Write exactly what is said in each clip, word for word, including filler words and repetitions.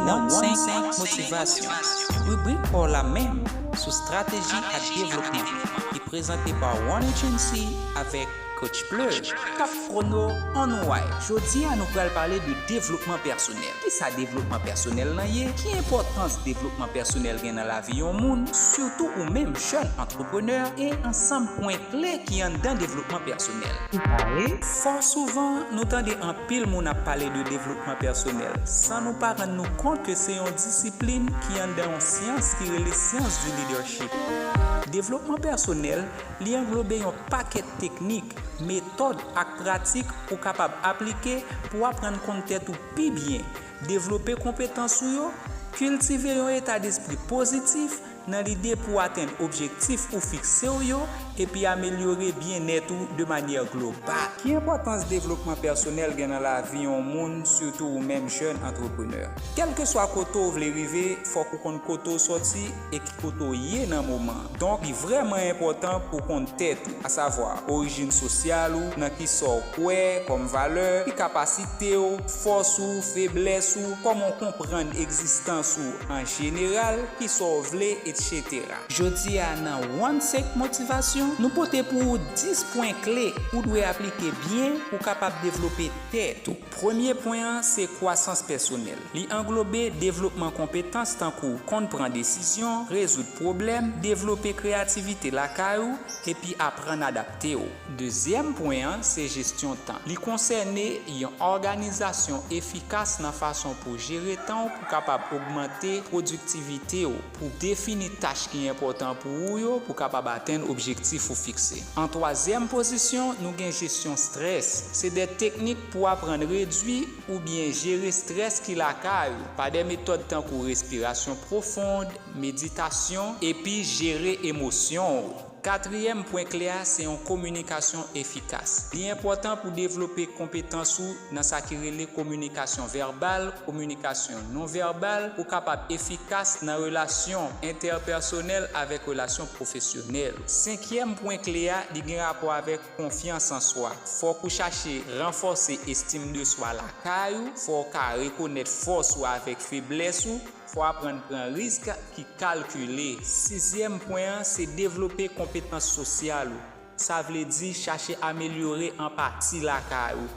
One Senk Motivation, ribrik pa w la menm sou estrateji ak devlopman, ki prezante pa One Agency avèk Coach Pleu. Kap Chrono, ann wè. Jodi a, nou pral pale de devlopman pèsonèl. Kisa devlopman pèsonèl lan ye? Ki enpòtans devlopman pèsonèl gen nan lavi yon moun, sitou ou menm jèn antreprenè, e ansanm pwen kle ki anndan devlopman pèsonèl? Fò souvan, nou tande anpil moun ap pale de devlopman pèsonèl, san nou pa rann nou kont ke se yon disiplin ki anndan yon syans ki rele syans du leadership. Devlopman pèsonèl, li anglobe yon pakèt teknik, metòd ak pratik ou kapab aplike pou w aprann konn tèt ou pi byen, devlope konpetans ou yo, kiltive yon eta despri pozitif nan lide pou w atenn objektif ou fikse w yo, epi amelyore byennèt ou de manyè global. Ki enpòtans devlopman pèsonèl gen nan lavi yon moun, sitou ou menm jèn antreprenè? Kèlkeswa kote w vle rive, fòk ou konn kote w sòti e ki kote w ye nan moman an. Donk, li vrèman enpòtan pou w konn tèt ou, asavwa orijin sosyal ou, nan kisa w kwè kòm valè, ki kapasite w, fòs ou, feblès ou, kòman w konprann egzistans ou an jeneral, kisa w vle, etsetera. Jodi a, nan One Senk Motivation, nou pote pou ou dis pwen kle ou dwe aplike byen pou w kapab devlope tèt ou. Premye pwen an se kwasans pèsonèl. Li anglobe devlopman konpetans tankou konn pran desizyon, rezoud pwoblèm, devlope kreyativite lakay ou, epi aprann adapte w. Dezyèm pwen an se jesyon tan. Li konsène yon òganizasyon efikas nan fason pou w jere tan w pou w kapab ogmante pwodiktivite w, pou w defini tach ki enpòtan pou ou yo, pou w kapab atenn objektif ou fikse. An twazyèm pozisyon, nou gen jesyon estrès. Se de teknik pou w aprann redui oubyen jere estrès ki lakay ou, pa de metòd tankou respirasyon pwofon, meditasyon, epi jere emosyon w. Katriyèm pwen kle a se yon kominikasyon efikas. Li enpòtan pou w devlope konpetans ou nan sa ki rele kominikasyon vèbal, kominikasyon non vèbal, pou w kapab efikas nan relasyon entèpèsonèl avèk relasyon pwofesyonèl. Senkyèm pwen kle a, li gen rapò avèk konfyans an swa. Fòk ou chache ranfòse estim de swa lakay ou, fò w ka rekonèt fòs ou avèk feblès ou, fò w aprann pran risk ki kalkile. Sizyèm pwen an se devlope konpetans sosyal ou. Sa vle di chache amelyore anpati lakay ou,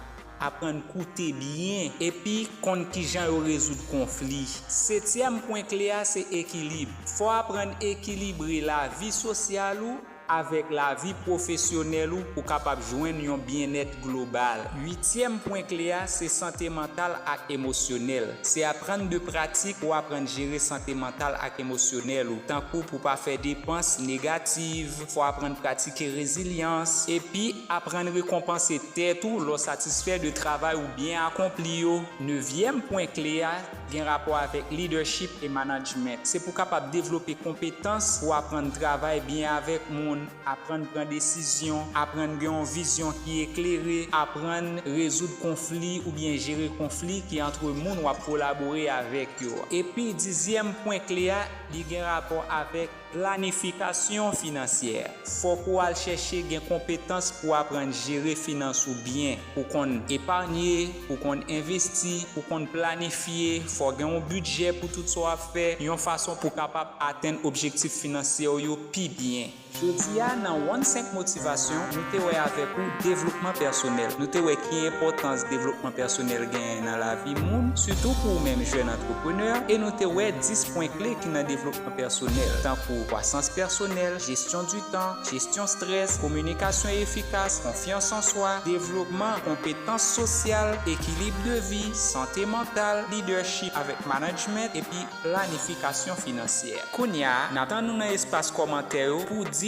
aprann koute byen, epi konn kijan yo rezoud konfli. Setyèm pwen kle a se ekilib. Fò w aprann ekilibre lavi sosyal ou avèk lavi pwofesyonèl ou pou w kapab jwenn yon byennèt global. Uityèm pwen kle a se sante mantal ak emosyonèl. Se aprann de pratik pou w aprann jere sante mantal ak emosyonèl ou, tankou pou w pa fè depans negatif, fò w aprann pratike rezilyans, epi aprann rekonpanse tèt ou lè w satisfè de travay ou byen akonpli yo. Nevyèm pwen kle a gen rapò avèk leadership e management. Se pou w kapab devlope konpetans pou w aprann travay byen avèk moun, aprann pran desizyon, aprann gen yon vizyon ki eklere, aprann rezoud konfli oubyen jere konfli ki antre moun w ap kolabore avèk yo. Epi dizyèm pwen kle a, li gen rapò avèk planifikasyon finansyè. Fòk ou al chèche gen konpetans pou w aprann jere finans ou byen, pou w konn epaye, pou w konn envesti, pou w konn planifye. Fò w gen yon bidjè pou tout sa w ap fè, yon fason pou w kapab atenn objektif finansyè w yo pi byen. Jodi a, nan One Senk Motivation, nou te wè avèk ou devlopman pèsonèl. Nou te wè ki enpòtans devlopman pèsonèl genyen nan lavi moun, sitou pou ou menm jèn antreprenè, e nou te wè dis pwen kle ki nan devlopman pèsonèl, tankou kwasans pèsonèl, jesyon di tan, jesyon estrès, kominikasyon efikas, konfyans an swa, devlopman konpetans sosyal, ekilib de vi, sante mantal, lidèchip avèk management, epi planifikasyon finansyè. Kounye a, n ap tann ou nan espas kòmantè yo pou w di